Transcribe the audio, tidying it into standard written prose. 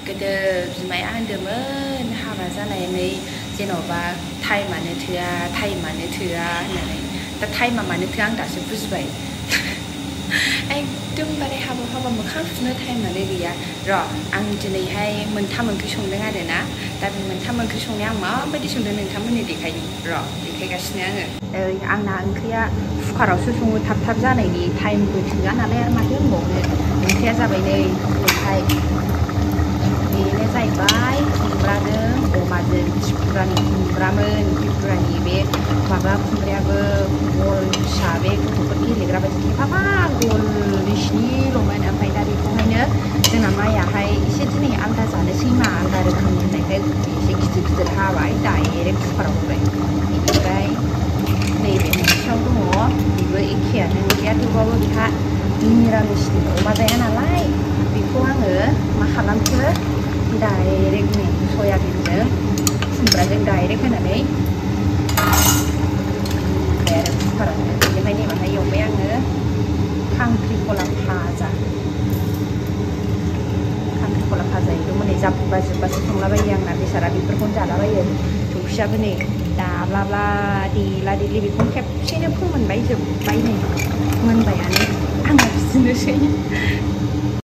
गोदो बिमाया होनदोंमोन हाबा जानानै जेन'बा टाइमानो थोआ होननानै दा टाइमा मानो थोआ आं दासो बुजिबाय एकदमबारे हाबा मोखां सुनो टाइमानो गैया र' आं दिनैहाय मोनथाम ओंख्रि संदों आरोना दा बे मोनथाम ओंख्रि संनाया आं माबायदि संदों नोंथांमोननो देखायनि र' देखायगासिनो आङो आंना ओंख्रिया कुकारावसो सङो थाब जानायनि टाइमबो थोआ नालाय आरो माथो होनबावनो ओंख्रिया जाबाय नै दिनैहाय बेनो जाहैबाय खुमब्राजों अमाजों त्रिपुरानि खुमब्रामोन त्रिपुरानि बे माबा खुमब्रायाबो गल फिसा बे गथ'फोर गेलेग्रा बायदि खेफाफा गल बिसिनिल'मोन ओमफ्राय दा बेखौहायनो जोंना माइयाहाय एसे दिनै आलदा जानोसै मा आलदा रोखोमनि होननायखाय एसे गिदिर हाबाय डाइरेक्ट कुकाराव होबाय बेनिफ्राय नैबे मोनसेयाव दङ बेबो एखेयानो ओंख्रिया थेवबाबो बेहा निरामिसनि अमा जाया नालाय बेखौ आङो मा खालामखो डाइरेक्ट नै सयाबिनजों खुमब्राजों डाइरेक्ट होनानै आरो कुकारावनो बेनिफ्राय नैबाहाय एवबाय आङो खांख्रिखला भाजा एवदोंमोन नै जाब्बासो संलाबायो आंना बेसारा बेफोरखौनो जालाबायो थौसियाबो नै दाब्लाब्ला देला देलि बेखौनो खेबसेनो फोमोनबाय जोब्बाय नै मोनबायानो आंना बिदिनोसै